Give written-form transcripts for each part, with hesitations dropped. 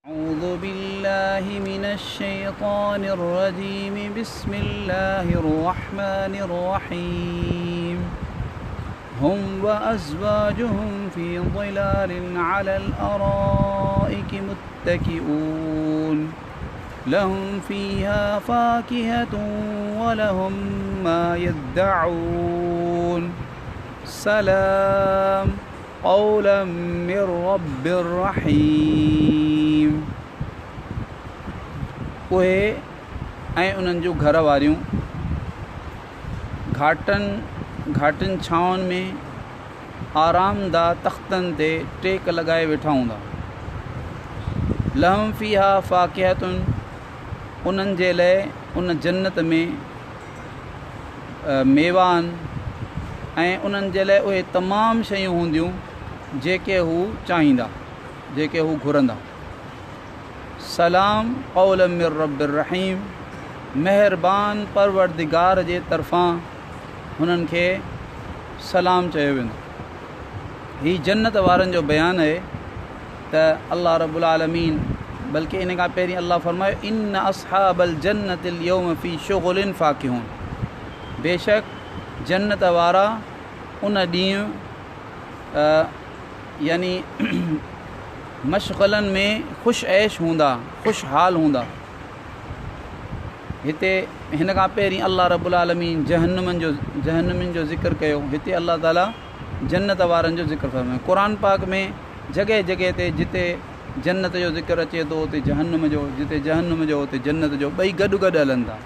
اعوذ بالله من الشيطان الرجيم بسم الله الرحمن الرحيم هم وأزواجهم في ظلال على الأرائك متكئون لهم فيها فاكهة ولهم ما يدعون سلام قولا من رب رحيم اهي ۽ انهن جون گهر واريون گهاٽن گهاٽين ڇانون ۾ آرامده تختن تي ٽيڪ لڳائي ويٺا هوندا. لهم فيها فاڪهة انهن جي لئه ان جنت ۾ ميوا آهن ۽ انهن جي لاء اهي تمام شيون هونديون جيڪي هو چاهيندا، جيڪي هو گهرندا. سلام قولا من رب رحيم مهربان پروردگار جي طرفان هنن کي سلام چيو ويندو. هي جنت وارن جو بيان آهي ته الله رب العالمين بلڪه ان کان پهرين الله فرمايو ان اصحاب الجنت اليوم في شغل فاڪهون بيشڪ جنت وارا ان ڏينهن يعني مشغلن ۾ خوش عيش هوندا خوشحال هوندا هتي هن کان پهرين الله رب العالمين جهنمن جو جهنمن جو ذڪر ڪيو هتي الله تعالي جنت وارن جو ذڪر فرمايو. قرآن پاڪ ۾ جڳهه جڳهه تي جتي جنت جو ذڪر اچي ٿو اتي جهنم جو، جتي جهنم جو اتي جنت جو، ٻئي گڏ گڏ هلن ٿا.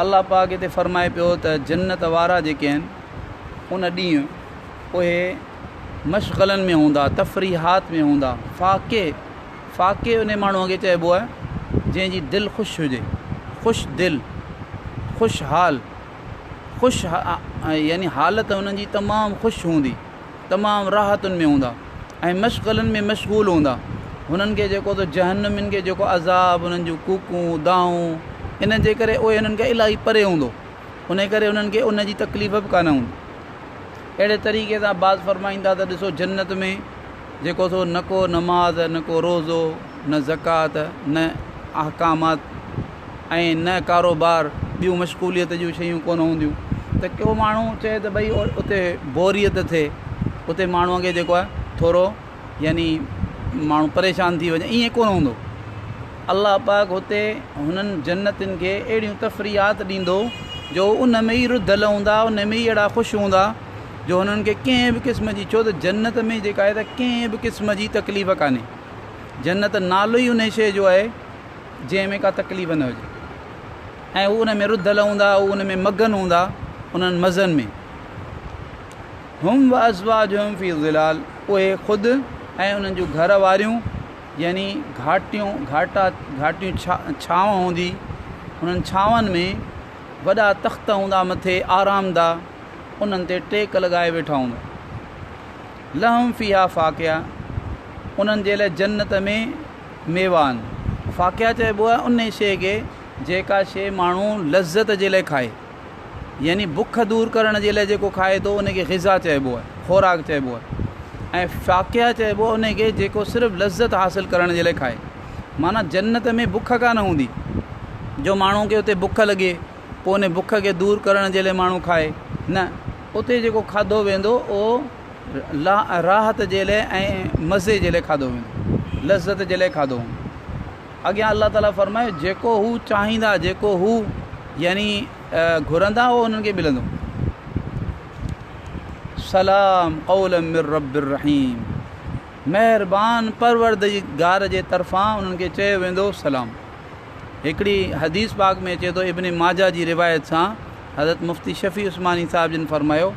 الله پاڪ هتي فرمائي پيو ته جنت وارا جيڪي آهن ان ڏينهن اهي مشغلن ۾ هوندا، تفريحات ۾ هوندا. فاڪه، فاڪه ان ماڻهوء کي چئبو آهي جنهن جي دل خوش هجي، خوش دل، خوش حال. خوش يعني حالت انهن جي تمام خوش هوندي، تمام راحتن ۾ هوندا ۽ مشغلن ۾ مشغول هوندا. هنن کي جيڪو ته جهنمين کي جيڪو عذاب، انهن جون ڪوڪون، دانهون، ان جي ڪري اهي انهن کان الاهي پري هوندو، ان ڪري انهن کي ان جي تڪليف به ڪانه هوندي. اهڙي طريقي سان بعض فرمائيندا ته ڏسو جنت ۾ جيڪو سو نه ڪو نماز، نه ڪو روزو، نه زڪوات، نه احڪامات ۽ نه ڪاروبار، ٻيون مشغوليت جون شيون ڪونه هونديون ته ڪو ماڻهو چئي ته ڀئي اتي بوريت ٿئي، اتي ماڻهوء کي جيڪو آهي ٿورو يعني ماڻهو پريشان ٿي وڃي، ائين ڪونه هوندو. الله پاڪ اتي هنن جنتين کي اهڙيون تفريحات ڏيندو جو ان ۾ ئي رڌل هوندا، ان ۾ ئي اهڙا خوش هوندا جو هنن کي ڪنهن به قسم جي، ڇو ته جنت ۾ جيڪا آهي ته ڪنهن به قسم جي تڪليف ڪانهي. جنت نالو ئي انهي شيء جو آهي جنهن ۾ ڪا تڪليف نه هجي ۽ هو ان ۾ رڌل هوندا، هو ان ۾ مگن هوندا، انهن مزن ۾. هم وازواجهم في ظلال اهي خود ۽ انهن جون گهر واريون يعني گهاٽيون گهاٽا گهاٽيون ڇانو هوندي، انهن ڇانون ۾ وڏا تخت هوندا مٿي آرامده انهن تي ٽيڪ لڳائي ويٺا هوندا. لهم فيها فاڪهه انهن جي لاء جنت ۾ ميوا آهن. فاڪهه چئبو آهي انهي شيء کي جيڪا شيء ماڻهو لذت جي لاء کائي يعني بک دور ڪرڻ جي لاء جيڪو کائي ٿو ان کي غذا چئبو آهي، خوراڪ چئبو آهي ۽ فاڪهه چئبو آهي ان کي جيڪو صرف لذت حاصل ڪرڻ جي لاء کائي. معنيٰ جنت ۾ بک ڪانه هوندي جو ماڻهو کي اتي بک لڳي پوء ان بک کي دور ڪرڻ جي لاء ماڻهو کائي، نه اتي جيڪو کاڌو ويندو اهو راحت جي لاء ۽ مزي جي لاء کاڌو ويندو، لذت جي لاء کاڌو هوندو. اڳيان الله تعاليٰ فرمايو جيڪو هو چاهيندا، جيڪو هو يعني گهرندا اهو انهن کي ملندو. سلام قولا من رب الرحيم مهربان پروردگار جي طرفان انهن کي چيو ويندو سلام. هڪڙي حديث پاڪ ۾ اچي ٿو ابن ماجه جي روايت سان حضرت مفتي شفيع عثماني صاحب جن فرمايو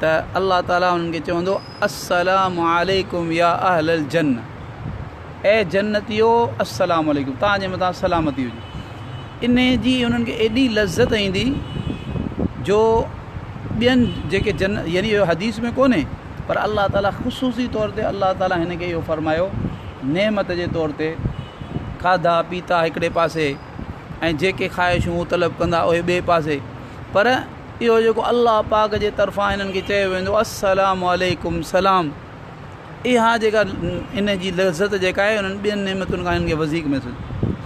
ته الله تعالي انهن کي چوندو السلام عليڪم يا اهل الجنه اي جنتيو السلام عليڪم توهان جي مٿان سلامتي هجي. انهي جي انهن کي ايڏي لذت ايندي جو ٻين جيڪي جن يعني اهو حديث ۾ ڪونهي پر الله تعالي خصوصي طور تي الله تعالي هن کي اهو فرمايو نعمت جي طور تي کاڌا پيتا هڪڙي پاسي ۽ جيڪي خواهشون هو طلب ڪندا اهي ٻئي پاسي پر اهو جيڪو الله پاڪ جي طرفان هنن کي چيو ويندو السلام عليڪم سلام اها جيڪا ان جي لذت جيڪا آهي انهن ٻين نعمتن کان هن کي وڌيڪ محسوس.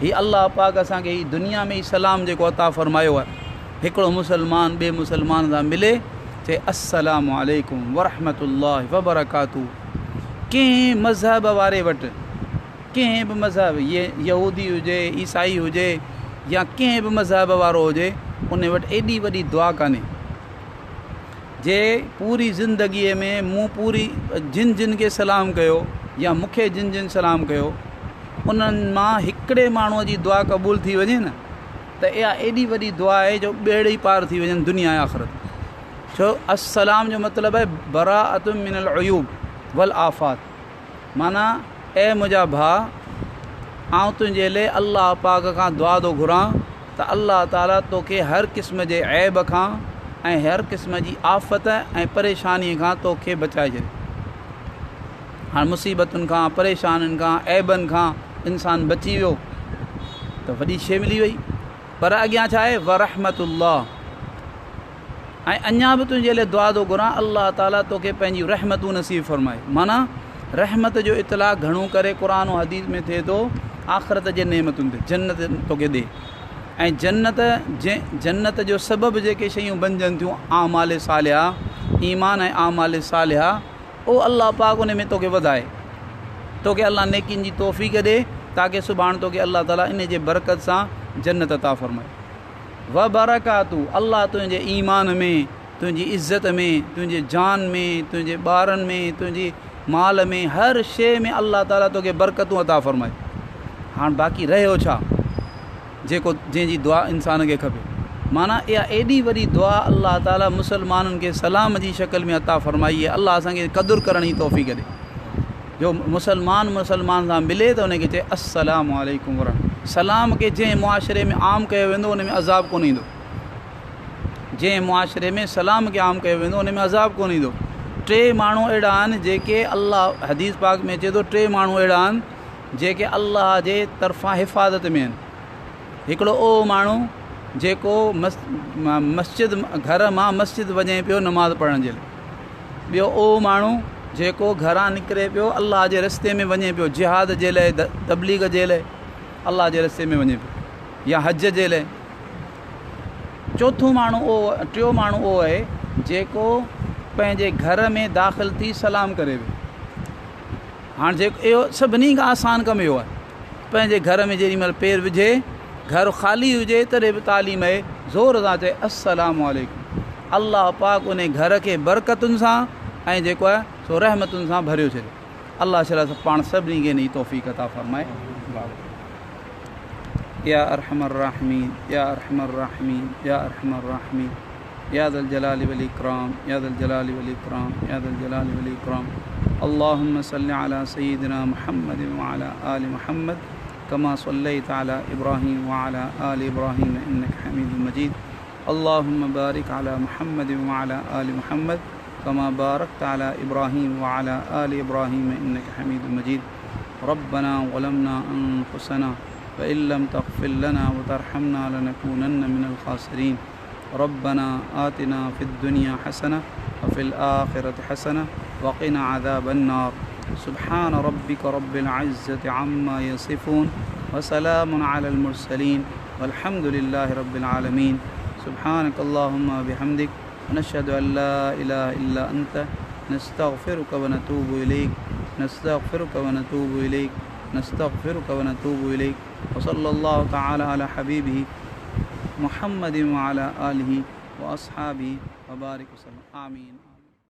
هي الله پاڪ اسان کي هي دنيا ۾ ئي سلام جيڪو عطا فرمايو آهي، هڪڙو مسلمان ٻئي مسلمان سان ملي چئي السلام عليڪم ورحمة الله وبرڪاته. ڪنهن مذهب واري وٽ، ڪنهن به مذهب، يهودي هجي، عيسائي هجي يا ڪنهن به مذهب وارو هجي، ان وٽ ايڏي وڏي دعا ڪانهي. جي پوري زندگيء ۾ مون پوري جن جن کي سلام ڪيو يا مون کي جن جن سلام ڪيو، انهن مان هڪڙي ماڻهوء جي دعا قبول ٿي وڃي نه ته اها ايڏي وڏي دعا آهي جو ٻيڙي پار ٿي وڃن دنيا ۽ آخرت. ڇو السلام جو مطلب آهي براءة من العيوب والآفات، معنيٰ اي منهنجا ڀاء آئون تنهنجي لئي الله پاڪ کان دعا ٿو گهران ته الله تعاليٰ توکي هر قسم جي عيب کان ۽ هر قسم جي آفت ۽ پريشانيء کان توکي بچائي ڇڏي. هاڻ مصيبتن کان، پريشانين کان، عيبن کان انسان بچي ويو ته وڏي شيء ملي وئي. پر اڳيان ڇا آهي؟ ورحمة الله، ۽ اڃا به تنهنجي لاء دعا ٿو گهران الله تعاليٰ توکي پنهنجي رحمتون نصيب فرمائي. معنيٰ رحمت جو اطلاق گهڻو ڪري قرآن و حديث ۾ ٿئي ٿو آخرت جي نعمتن تي، جنت توکي ڏي ۽ جنت جنت جو سبب جيڪي شيون بنجن ٿيون اعمال صالحه، ايمان ۽ اعمال صالحه، او الله پاڪ ان ۾ توکي وڌائي، توکي الله نيڪين جي توفيق ڏي تاڪه سڀاڻ توکي الله تعاليٰ ان جي برڪت سان جنت عطا فرمائي. وبرڪاته، الله تنهنجي ايمان ۾، تنهنجي عزت ۾، تنهنجي جان ۾، تنهنجي ٻارن ۾، تنهنجي مال ۾، هر شيء ۾ الله تعاليٰ توکي برڪتون عطا فرمائي. هاڻ باقي رهيو ڇا؟ جيڪو جنهن جي دعا انسان کي کپي. معنيٰ اها ايڏي وڏي دعا الله تعاليٰ مسلمانن کي سلام جي شڪل ۾ عطا فرمائي آهي. الله اسان کي قدر ڪرڻ جي توفيق ڏي. جو مسلمان مسلمان سان ملي ته ان کي چئي السلام عليڪم ورحمة. سلام کي جنهن معاشري ۾ عام ڪيو ويندو ان ۾ عذاب ڪونه ايندو. جنهن معاشري ۾ سلام کي عام ڪيو ويندو ان ۾ عذاب ڪونه ايندو. ٽي ماڻهو اهڙا آهن جيڪي الله حديث پاڪ ۾ اچي ٿو ٽي ماڻهو اهڙا آهن جيڪي الله جي طرفان حفاظت ۾ آهن. هڪڙو اهو ماڻهو جيڪو مسجد گهر مان مسجد وڃي پيو نماز پڙهڻ جي لاء. ٻيو اهو ماڻهو جيڪو گهران نڪري پيو الله جي رستي ۾ وڃي پيو جهاد جي لاء تبليغ جي لاء الله جي رستي ۾ وڃي پيو يا حج جي لاء. چوٿون ماڻهو اهو ٽيون ماڻهو اهو آهي جيڪو پنهنجي گهر ۾ داخل ٿي سلام ڪري پيو. هاڻ جيڪو اهو سڀني کان آسان ڪم اهو آهي پنهنجي گهر ۾ جيڏي مهل پير وجهي گهر خالي هجي تڏهن به تعليم آهي زور سان چئي السلام عليڪم الله پاڪ ان گهر کي برڪتن سان ۽ جيڪو آهي سو رحمتن سان ڀريو ڇڏي. الله تعالي پاڻ سڀني کي ان جي توفيق عطا فرمائي. يا ارحم الراحمين يا ارحم الراحمين يا ارحم الراحمين يا ذا الجلال والاڪرام يا ذا الجلال والاڪرام يا ذا الجلال والاڪرام اللهم صل على سيدنا محمد وعلى آل محمد كما صليت على ابراهيم وعلى آل ابراهيم انك حميد مجيد اللهم بارك على محمد وعلى آل محمد كما باركت على ابراهيم وعلى آل ابراهيم انك حميد مجيد ربنا ظلمنا انفسنا وان لم تغفر لنا وترحمنا لنكونن من الخاسرين ربنا آتنا في الدنيا حسنة وفي الآخرة حسنة وقنا عذاب النار سبحان ربك رب العزة عما يصفون وسلام على المرسلين والحمد لله رب العالمين سبحانك اللهم وبحمدك ونشهد أن لا إله إلا أنت نستغفرك ونتوب إليك نستغفرك ونتوب إليك نستغفرك ونتوب إليك وصلى الله تعالى على حبيبه محمد وعلى آله وأصحابه وبارك وسلم آمين.